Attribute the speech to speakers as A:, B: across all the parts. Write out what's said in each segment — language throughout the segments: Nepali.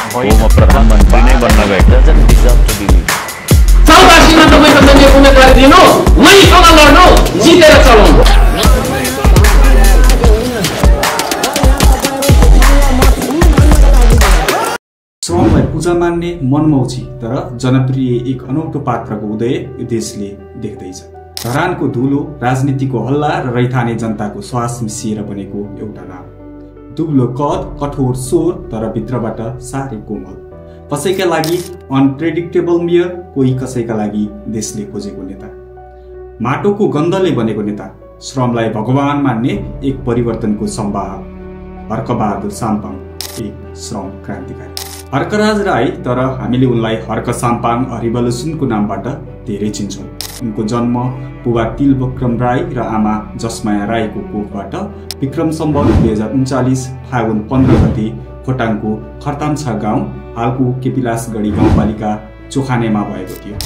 A: म प्रधानमन्त्री नै बन्न गएको
B: साउथ आसियामा तपाईको जन्य उम्मेदवारी दिनु, मैसँग लड्नु, जितेर चलाउनु।
C: श्रमलाई पूजा मान्ने मनमौजी तर जनप्रिय एक अनौठो पात्रको उदय यो देशले देख्दैछ। धरानको धुलो, राजनीतिको हल्ला र रैथाने जनताको श्वास मिसिएर बनेको एउटा नाम। दुब्लो कद, कठोर स्वर तर भित्रबाट साह्रै कोमल। कसैका लागि अनप्रेडिक्टेबल मेयर, कोही कसैका लागि देशले खोजेको नेता। माटोको गन्धले बनेको नेता, श्रमलाई भगवान मान्ने एक परिवर्तनको सम्वाहक। हर्कबहादुर साम्पाङ एक श्रम क्रान्तिकारी। हर्कराज राई, तर हामीले उनलाई हर्क साम्पाङ रिभोल्युसनको नामबाट धेरै चिन्छौँ। उनको जन्म बुबा तिलबक्रम राई र आमा जसमाया राईको कोखबाट विक्रम सम्वत 2039 फागुन 15 गते खोटाङको खर्तामछा गाउँ, हालको केपिलासगढी गाउँपालिका चोखानेमा भएको थियो।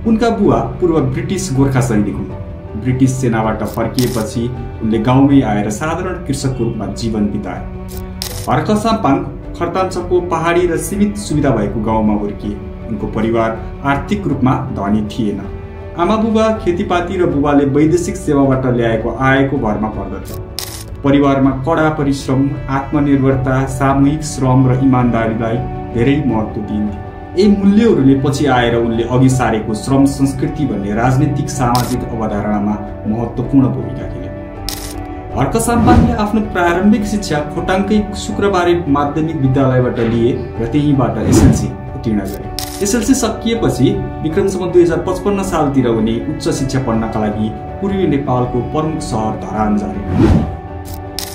C: उनका बुवा पूर्व ब्रिटिस गोर्खा सैनिक हुन्। ब्रिटिस सेनाबाट फर्किएपछि उनले गाउँमै आएर साधारण कृषकको रूपमा जीवन बिताए। हर्क साम्पाङ खर्तामछाको पहाडी र सीमित सुविधा भएको गाउँमा हुर्किए। उनको परिवार आर्थिक रूपमा धनी थिएन। आमा बुबा खेतीपाती र बुबाले वैदेशिक सेवाबाट ल्याएको आयको भरमा पर्दछ। परिवारमा कडा परिश्रम, आत्मनिर्भरता, सामूहिक श्रम र इमानदारीलाई धेरै महत्त्व दिइन्थ्यो। यी मूल्यहरूले पछि आएर उनले अघि सारेको श्रम संस्कृति भन्ने राजनीतिक सामाजिक अवधारणामा महत्त्वपूर्ण भूमिका खेले। हर्क साम्पाङले आफ्नो प्रारम्भिक शिक्षा खोटाङकै शुक्रबारे माध्यमिक विद्यालयबाट लिए र त्यहीँबाट एसएलसी उत्तीर्ण गरे। एसएलसी सकिएपछि विक्रम सम्वत 2055 सालतिर उनी उच्च शिक्षा पढ्नका लागि पूर्वी नेपालको प्रमुख सहर धरान जाने।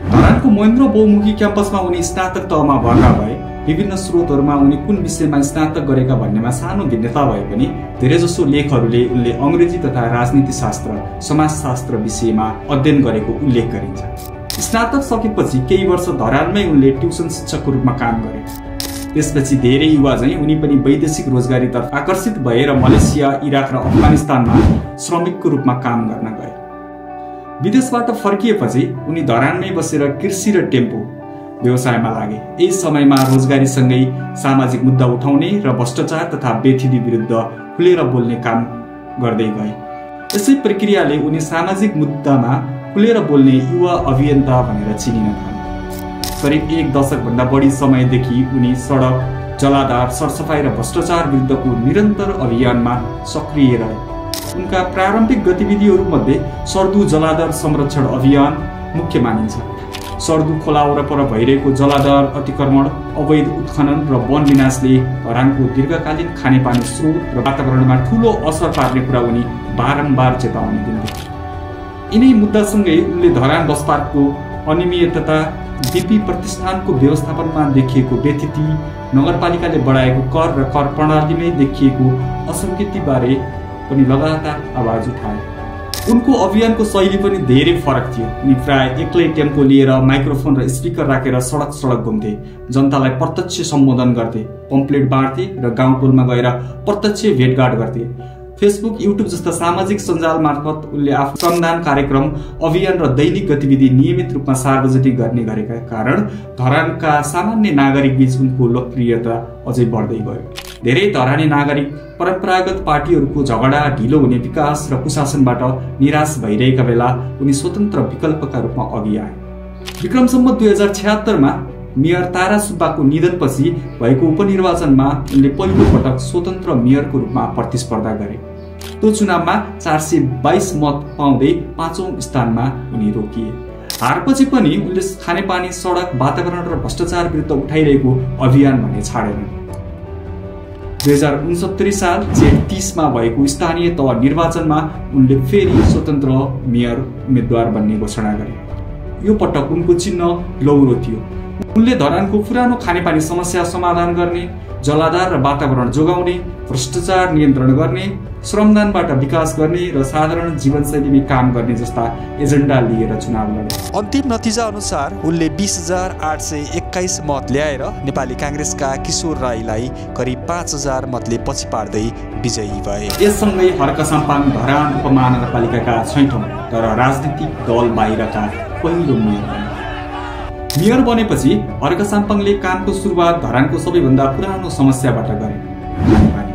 C: धरानको महेन्द्र बहुमुखी क्याम्पसमा उनी स्नातक तहमा भर्ना भए। विभिन्न स्रोतहरूमा उनी कुन विषयमा स्नातक गरेका भन्नेमा सानो भिन्नता भए पनि धेरैजसो लेखहरूले उनले अङ्ग्रेजी तथा राजनीतिशास्त्र, समाजशास्त्र विषयमा अध्ययन गरेको उल्लेख गरिन्छ। स्नातक सकेपछि केही वर्ष धरानमै उनले ट्युसन शिक्षकको रूपमा काम गरे। त्यसपछि धेरै युवा झैं उनी पनि वैदेशिक रोजगारीतर्फ आकर्षित भए र मलेसिया, इराक र अफगानिस्तानमा श्रमिकको रूपमा काम गर्न गए। विदेशबाट फर्किएपछि उनी धरानमै बसेर कृषि र टेम्पो व्यवसायमा लागे। यही समयमा रोजगारीसँगै सामाजिक मुद्दा उठाउने र भ्रष्टाचार तथा बेथिदी विरुद्ध खुलेर बोल्ने काम गर्दै गए। यसै प्रक्रियाले उनी सामाजिक मुद्दामा खुलेर बोल्ने युवा अभियन्ता भनेर चिनिन थाले। करिब एक दशकभन्दा बढी समयदेखि उनी सडक, जलाधार, सरसफाई र भ्रष्टाचार विरुद्धको निरन्तर अभियानमा सक्रिय रहे। उनका प्रारम्भिक गतिविधिहरूमध्ये सर्दु जलाधार संरक्षण अभियान मुख्य मानिन्छ। सर्दु खोला वरपर भइरहेको जलाधार अतिक्रमण, अवैध उत्खनन र वन विनाशले धरानको दीर्घकालीन खानेपानी स्रोत र वातावरणमा ठूलो असर पार्ने कुरा उनी बारम्बार चेतावनी दिन्थे। यिनै मुद्दासँगै उनले धरान बस पार्कको अनियमितता, बीपी प्रतिष्ठानको व्यवस्थापनमा देखिएको बेथिति, नगरपालिकाले बढाएको कर र कर प्रणालीमै देखिएको असङ्गतिबारे पनि लगातार आवाज उठाए। उनको अभियानको शैली पनि धेरै फरक थियो। उनी प्राय एक्लै टेम्पो लिएर माइक्रोफोन र स्पिकर राखेर सडक घुम्थे, जनतालाई प्रत्यक्ष सम्बोधन गर्थे, पम्पलेट बाँड्थे र गाउँ टोलमा गएर प्रत्यक्ष भेटघाट गर्थे। फेसबुक, युट्युब जस्ता सामाजिक सञ्जाल मार्फत उनले आफ्नो श्रमदान कार्यक्रम, अभियान र दैनिक गतिविधि नियमित रूपमा सार्वजनिक गर्ने गरेका कारण धरानका सामान्य नागरिक बीच उनको लोकप्रियता अझै बढ्दै गयो। धेरै धरानी नागरिक परम्परागत पार्टीहरूको झगडा, ढिलो हुने विकास र कुशासनबाट निराश भइरहेका बेला उनी स्वतन्त्र विकल्पका रूपमा अघि आए। विक्रम सम्वत 2076 मा मेयर तारा सुब्बाको निधनपछि भएको उपनिर्वाचनमा उनले पहिलो पटक स्वतन्त्र मेयरको रूपमा प्रतिस्पर्धा गरे। त्यो चुनावमा 422 मत पाउँदै 5औं स्थानमा उनी रोकिए। हारपछि पनि उनले खानेपानी, सडक, वातावरण र भ्रष्टाचार विरुद्ध उठाइरहेको अभियान भने छाडेनन्। 2069 साल जेठ 30 मा भएको स्थानीय तह निर्वाचनमा उनले फेरि स्वतन्त्र मेयर उम्मेद्वार बन्ने घोषणा गरे। यो पटक उनको चिन्ह लौरो थियो। उनले धरानको पुरानो खानेपानी समस्या समाधान गर्ने, जलाधार र वातावरण जोगाउने, भ्रष्टाचार नियन्त्रण गर्ने, श्रमदानबाट विकास गर्ने र साधारण जीवनशैलीमा काम गर्ने जस्ता एजेन्डा लिएर चुनाव लडे।
D: अन्तिम नतिजा अनुसार उनले 20,821 मत ल्याएर नेपाली कांग्रेसका किशोर राईलाई करिब 5,000 मतले पछि पार्दै विजयी भए।
C: यससँगै हर्क साम्पाङ धरान उपमहानगरपालिकाका 6औं तर राजनीतिक दल बाहिरका पहिलो मेयर बने। मेयर बनेपछि हर्क साम्पाङले कामको सुरुवात धरानको सबैभन्दा पुरानो समस्याबाट गरे, पानी।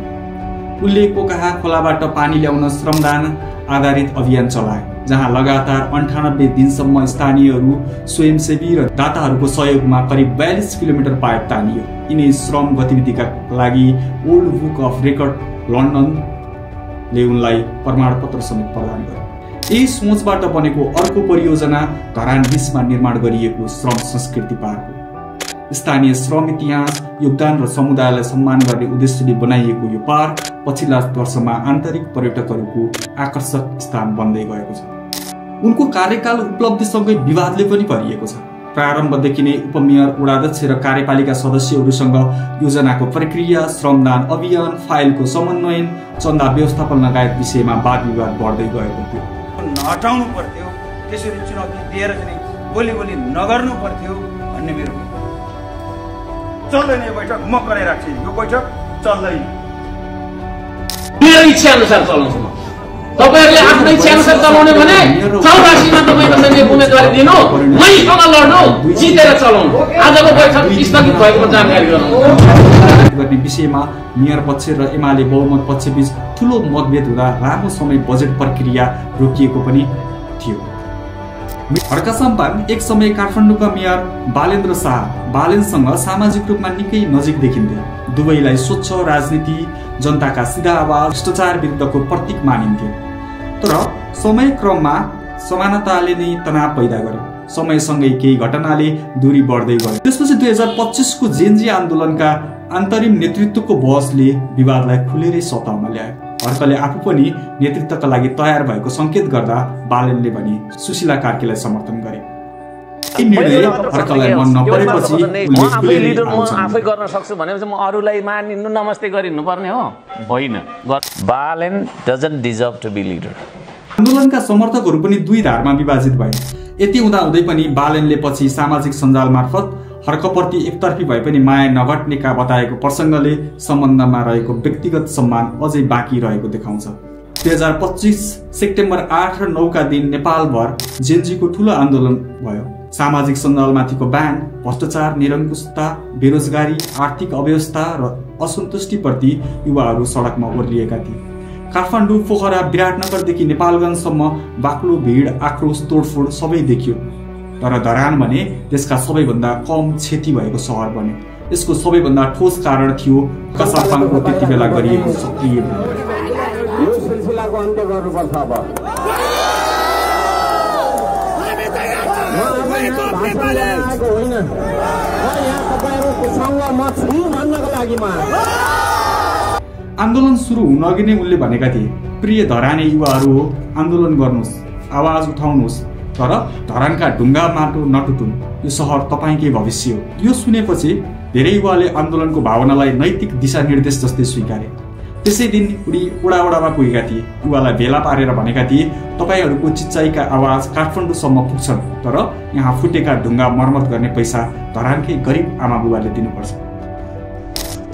C: उनले कोकाहा खोलाबाट पानी ल्याउन श्रमदान आधारित अभियान चलाए, जहाँ लगातार 98 दिनसम्म स्थानीयहरू, स्वयंसेवी र दाताहरूको सहयोगमा करिब 42 किलोमिटर पाइप तानियो। यिनै श्रम गतिविधिका लागि ओल्ड बुक अफ रेकर्ड लन्डनले उनलाई प्रमाणपत्र समेत प्रदान गर्यो। यही सोचबाट बनेको अर्को परियोजना धरान 20मा निर्माण गरिएको श्रम संस्कृति पार्क हो। स्थानीय श्रम इतिहास, योगदान र समुदायलाई सम्मान गर्ने उद्देश्यले बनाइएको यो पार्क पछिल्ला वर्षमा आन्तरिक पर्यटकहरूको आकर्षक स्थान बन्दै गएको छ। उनको कार्यकाल उपलब्धिसँगै विवादले पनि भरिएको छ। प्रारम्भदेखि नै उपमेयर, वडाध्यक्ष र कार्यपालिका सदस्यहरूसँग योजनाको प्रक्रिया, श्रमदान अभियान, फाइलको समन्वयन, चन्दा व्यवस्थापन लगायत विषयमा वाद विवाद बढ्दै गएको थियो।
E: हटाउनु पर्थ्यो, त्यसरी चुनौती दिएर चाहिँ बोली नगर्नु पर्थ्यो भन्ने मेरो चल्दैन। यो बैठक म कराइराख्छु, यो बैठक चल्दैन।
B: मेरो इच्छा अनुसार चलाउँछ म। तपाईहरुले आफ्नो इच्छा अनुसार चलाउने भने 84मा तपाईको चाहिँ उम्मेदवारी दिनु, मैसँग लड्नु, जितेर चलाउनु। आजको बैठक स्थगित भएको जानकारी गराउनु।
C: गर्ने विषयमा मेयर पक्ष र एमाले बहुमत पक्षबीच ठूलो मतभेद हुँदा लामो समय बजेट प्रक्रिया रोकिएको पनि थियो। हर्क साम्पाङ एक समय काठमाडौँका मेयर बालेन्द्र शाह बालेनसँग सामाजिक रूपमा निकै नजिक देखिन्थे। दुवैलाई स्वच्छ राजनीति, जनताका सिधा आवाज, भ्रष्टाचार विरुद्धको प्रतीक मानिन्थ्यो। तर समय क्रममा समानताले नै तनाव पैदा गर्यो। समयसँगै केही घटनाले दूरी बढ्दै गयो। त्यसपछि 2025 को जेनजी आन्दोलनका अन्तरिम नेतृत्वको बहसले विवादलाई खुलेरै सतहमा ल्यायो। हर्कले आफू पनि नेतृत्वका लागि तयार भएको संकेत गर्दा बालेनले भने सुशीला कार्कीलाई समर्थन गरे। हर्कलाई मन नपरेपछि
A: आफै गर्न सक्छु भनेपछि म अरूलाई मानिनु नमस्ते गरिनु पर्ने हो? होइन। Balen doesn't deserve to be leader.
C: आन्दोलनका समर्थकहरू पनि दुई धारमा विभाजित भए। यति हुँदाहुँदै पनि बालेनले पछि सामाजिक सञ्जाल मार्फत हर्कप्रति एकतर्फी भए पनि माया नघट्नेका बताएको प्रसङ्गले सम्बन्धमा रहेको व्यक्तिगत सम्मान अझै बाँकी रहेको देखाउँछ। 2025 सेप्टेम्बर 8 र 9 का दिन नेपालभर जेनजीको ठूलो आन्दोलन भयो। सामाजिक सञ्जालमाथिको ब्यान, भ्रष्टाचार, निरङ्कुशता, बेरोजगारी, आर्थिक अव्यवस्था र असन्तुष्टिप्रति युवाहरू सडकमा ओर्लिएका थिए। काठमाडौँ, पोखरा, विराटनगरदेखि नेपालगञ्जसम्म बाक्लो भिड, आक्रोश, तोडफोड सबै देखियो। तर धरान भने देशका सबैभन्दा कम क्षति भएको सहर बन्यो। यसको सबैभन्दा ठोस कारण थियो कसापाङको त्यति बेला गरिएको सक्रिय
F: यो सिलसिलाको अन्त्य गर्नुपर्छ। अब
C: आन्दोलन सुरु हुन अघि नै उनले भनेका थिए, प्रिय धराने युवाहरू हो, आन्दोलन गर्नुहोस्, आवाज उठाउनुहोस्, तर धरानका ढुङ्गा माटो नटुटुन्, यो सहर तपाईँकै भविष्य हो। यो सुनेपछि धेरै युवाले आन्दोलनको भावनालाई नैतिक दिशानिर्देश जस्तै स्वीकारे। त्यसै दिन उनी ओडामा पुगेका थिए। युवालाई भेला पारेर भनेका थिए, तपाईँहरूको चिच्चाइका आवाज काठमाडौँसम्म पुग्छन्, तर यहाँ फुटेका ढुङ्गा मर्मत गर्ने पैसा धरानकै गरिब आमा बुबाले दिनुपर्छ।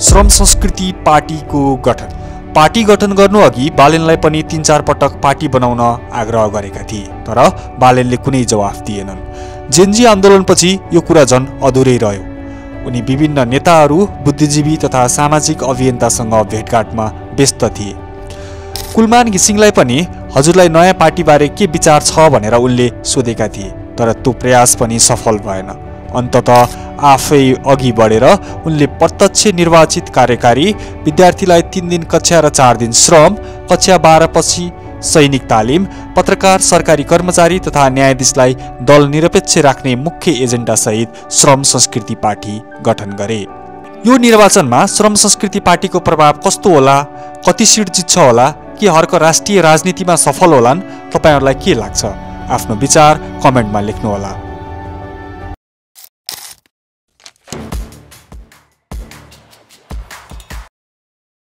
D: श्रम संस्कृति पार्टीको गठन। पार्टी गठन गर्नु अघि बालेनलाई पनि 3-4 पटक पार्टी बनाउन आग्रह गरेका थिए, तर बालेनले कुनै जवाफ दिएनन्। जेनजी आन्दोलनपछि यो कुरा झन् अधुरै रह्यो। उनी विभिन्न नेताहरू, बुद्धिजीवी तथा सामाजिक अभियन्तासँग भेटघाटमा व्यस्त थिए। कुलमान घिसिङलाई पनि हजुरलाई नयाँ पार्टीबारे के विचार छ भनेर उनले सोधेका थिए, तर त्यो प्रयास पनि सफल भएन। अन्ततः आफै अघि बढेर उनले प्रत्यक्ष निर्वाचित कार्यकारी, विद्यार्थीलाई 3 दिन कक्षा र 4 दिन श्रम, कक्षा 12 पछि सैनिक तालिम, पत्रकार, सरकारी कर्मचारी तथा न्यायाधीशलाई दल निरपेक्ष राख्ने मुख्य एजेन्डा सहित श्रम संस्कृति पार्टी गठन गरे। यो निर्वाचनमा श्रम संस्कृति पार्टीको प्रभाव कस्तो होला, कति सिट जित्छ होला, के हर्क राष्ट्रिय राजनीतिमा सफल होलान्? तपाईहरुलाई के लाग्छ? आफ्नो विचार कमेन्टमा लेख्नुहोला।